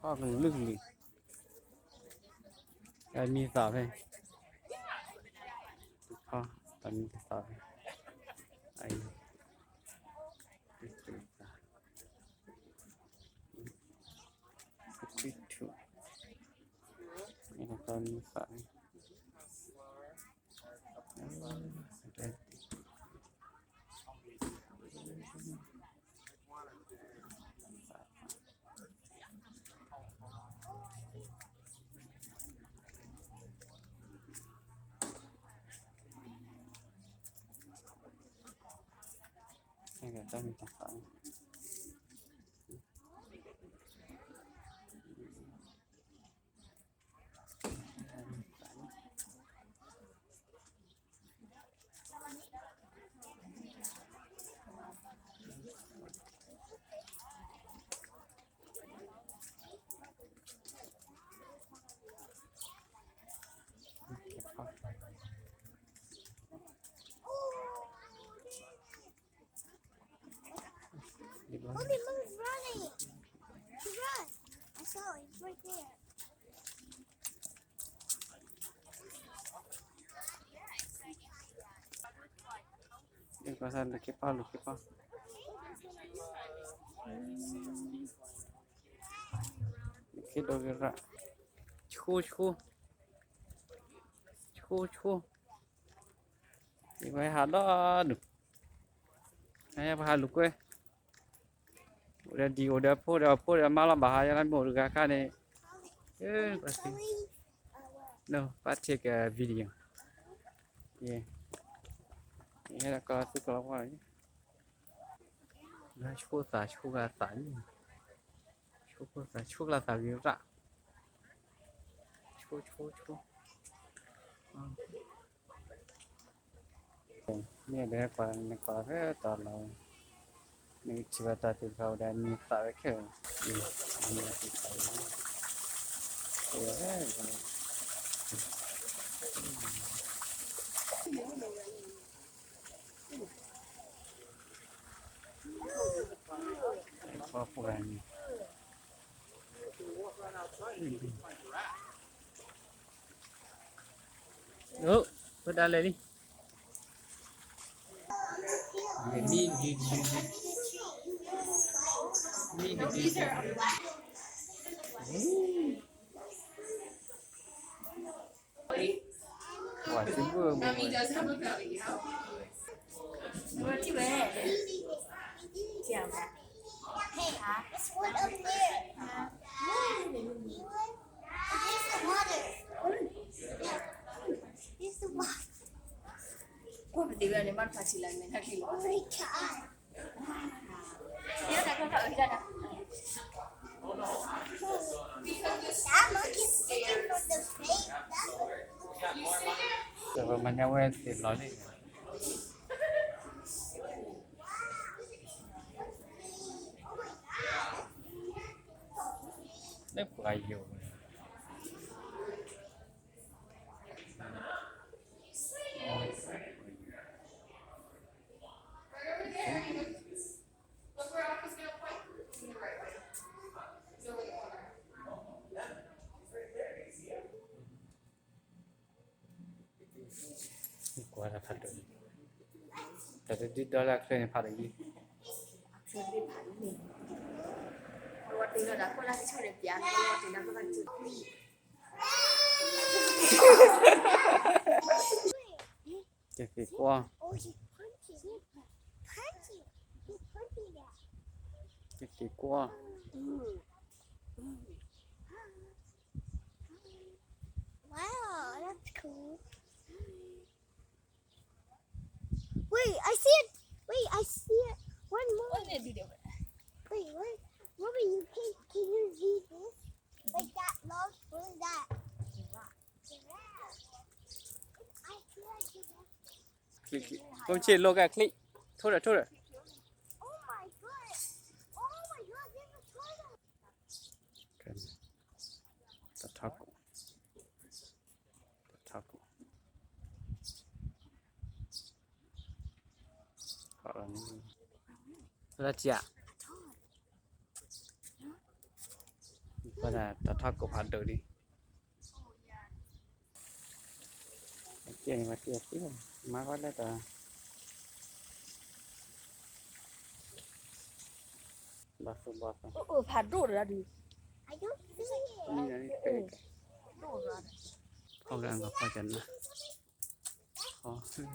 ကလုာ်ကလုာ်, တၢ်မံသးဖဲ, တၢ်မံသးဖဲ, အံၤ, တၢ်မံသးဖဲ, Mommy, mommy, running. She run. I saw it right there. ကဲပာ်လူၤကဲပာ်, ကဲဒီးကရၣ်, ဆိဆိ, ဆိဆိ, ယဝဲဟးဒီဒူၣ်, ပဟးလူၤကွဲ, အိၣ်ဒီးဒံၣ်အိၣ်ဒီးဖိဒီးအဖိဒီးအမါလီၤ ဘၣ်ဟးယဲလၢမ့ၢ်အိၣ်တဂၤခါန့ၣ်, ပှၤသ့, no, ပှၤ take a video, ယဟဲဒီးကီၢ်သုကလီၤပှၢ်, ဆိသးဆိကလၤသး, ဆိသး, ဆိကလၤသးဂ့ၤရၣ်, ဆိဆိဆိ, မ့ၢ်ဒီးကွၢ်နကွၢ်ဖဲတၢ်လီၤ, နကထံၣ်ဘၣ်တၢ်သ့ၣ်တဖၣ်အိၣ်ဒီးအမံၤသးဝဲခဲလၢာ်, အမံၤသးဝဲ, ပှၤပှၢ်န့ၣ်, အိၣ်, ပတၢ်လဲၤလံ, မံၤဒုးဒုး, မံၤဒုးဒုး, Mommy does have a belly, you know? Hey, it's one up there. Here's the water. Yeah. Here's the water. Oh my God. Manyaweti loli. Ni pua yo. Tadi di dola kena pada ni. Kekekwa. Kekekwa. Wow, that's cool. Wait, I see it. Wait, I see it. One more. What did it do there? Wait, what? Mommy, you can, can you see this? Like that long? What is that? Giraffe. Giraffe. I see a giraffe. Click, click. Come here, look at click. Throw it, throw it. Oh my God. Oh my God, there's a turtle. တၢ်ထီၣ်ကိၣ်, တၢ်ထီၣ်ကိၣ်, လၢတၢ်, လၢတၢ်, ဝဲဒၣ်တၢ်ထီကိးဖးဒိၣ်လံ, ကဲန့ၣ် ပှၤတံၢ်အီၤသ့, မၤဃီလၢတၢ် ဘၣ်သူၣ်ဘၣ်သး, ဖးဒိၣ်တဂၤဒုး, ဖီၣ်က့ၤအဂီၢ်ဖီၣ်ကနၣ်, ဖီၣ်ထူၣ်ဖိဒံးကီၢ်, အိၣ်လၢပှဲ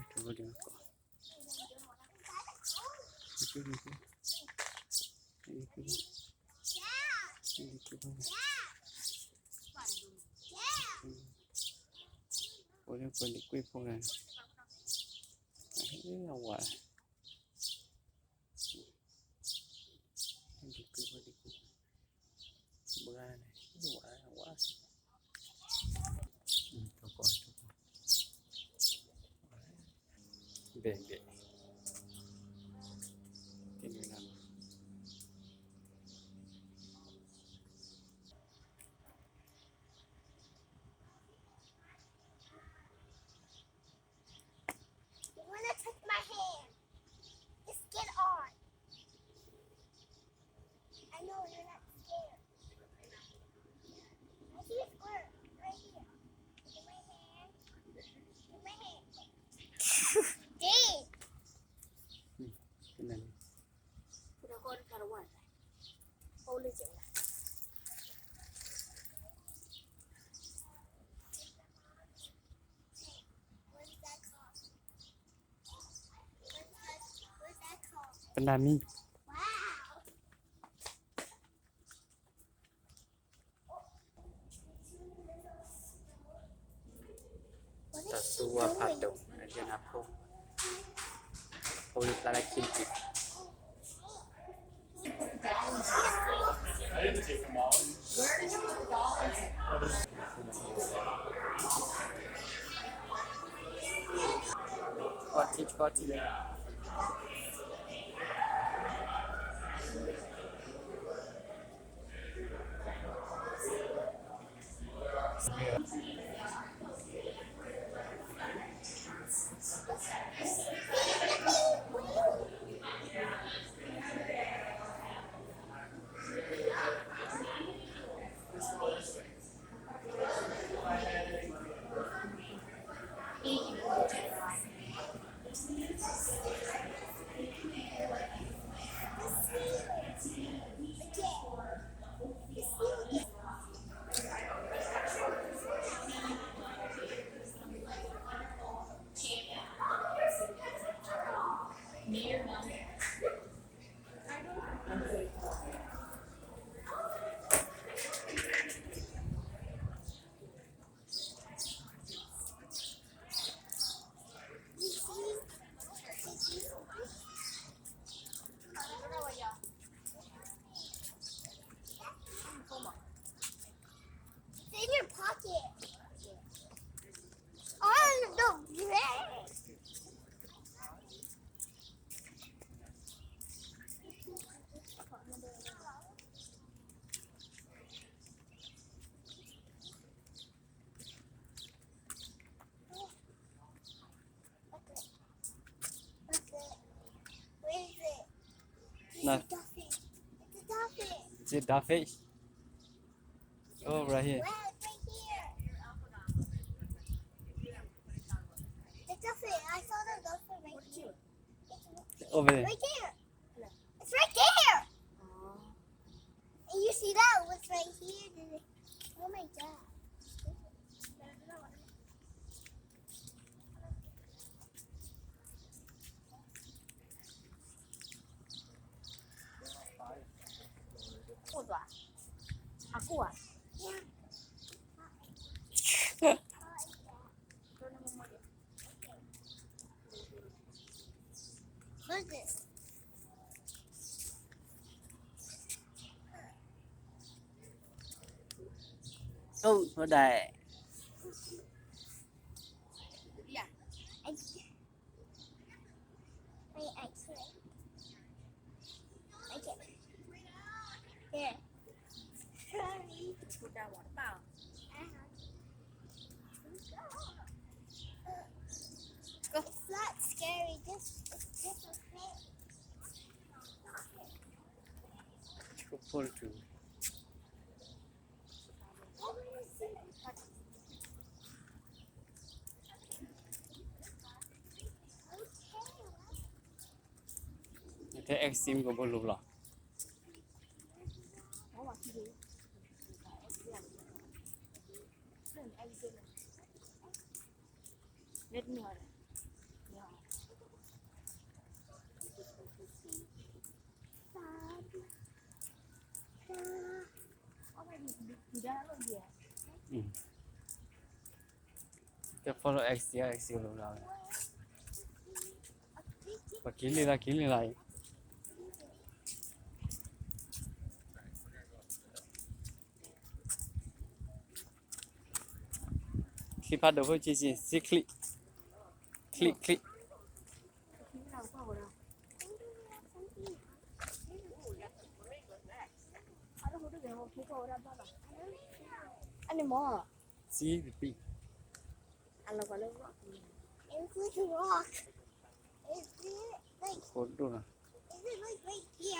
ၤလံကွ့ၢ်ဖိဂၤန့ၣ်, အဝၤ လံကွ့ၢ်ဖိလံကွ့ၢ်, ဘှါန့ၣ် ဝၤဝၤ, ဘဲၣ်ဘဲၣ်, ကဲန့ၣ်လီၤ. You wanna touch my hand? Just get on. I know you're not scared. I see a squirrel right here. In my hand. In my hand. Dang. What is that called? What is that, what is that called? ပနၢ်မံ. Wow. တၢ်သူဝါဖးဒိၣ် အယဲၢ်နၢ်ဖိ, ဖိလံပျၢ်လၢခံတံၢ်. It's in your pocket. On the bed. Where is it? It's a dolphin. It's a dolphin. Is it dolphin? Oh, right here. Wow, it's right here. The dolphin. I saw the dolphin right here. Over there. Right there. It's right there. And you see that? What's right here? Oh my God. အိၣ်ဒၣ်. Wait, I can't. I can't. There. Sorry. Uh-huh. Go. It's not scary. Just, it's just a thing. Let's go pull it. X မ့ၢ်ကဘိလိၤလီၤ. တ follow X တ X လိၤလီၤ. ပက့ၤလံလီၤ က့ၤလံလီၤအံၤ. ချံဖးဒိၣ်ဖိဆံးဆံး စံချံ, ချံချံ. စံတပံၢ်. It's like a rock. Is it like, ဖိဒိၣ်နီၤ. Is it like right here?